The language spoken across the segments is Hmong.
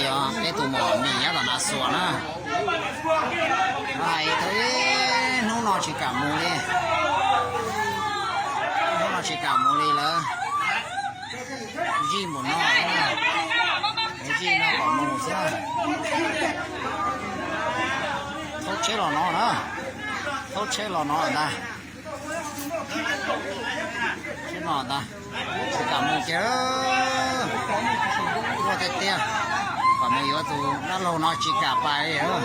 Yog peb tus muam Mim nyob tom Naj Xuas na. Hais tau ib hnub no tsis kam mus li, hnub no tsis kam mus li lawm. Zij npaum no, zij no kom mus xwb. Thaub tsheb los no na, thaub tsheb los no ntag. Tsheb no ntag, tsis kam mus kiag. Muaj tiag tiag, kom mus yuav tus dab laug no tsis kam pais li.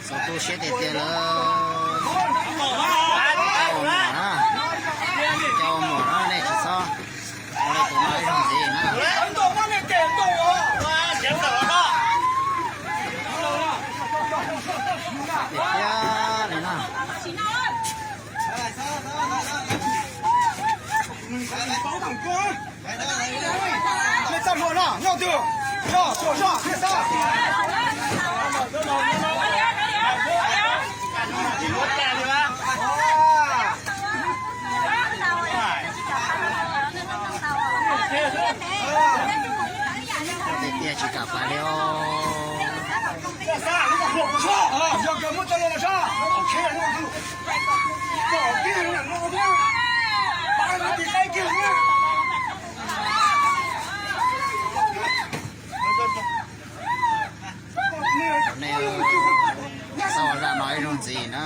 Txaus tu siab tiag tiag lawm. Cov ua muam na, cov ua muam na, nej tsis txhob ua li tus no ib zaug ntxiv na. Tiag tiag li na. Tiag tiag tsis kam pais li os. Nej txhob ua zaj no ib zaug ntxiv na.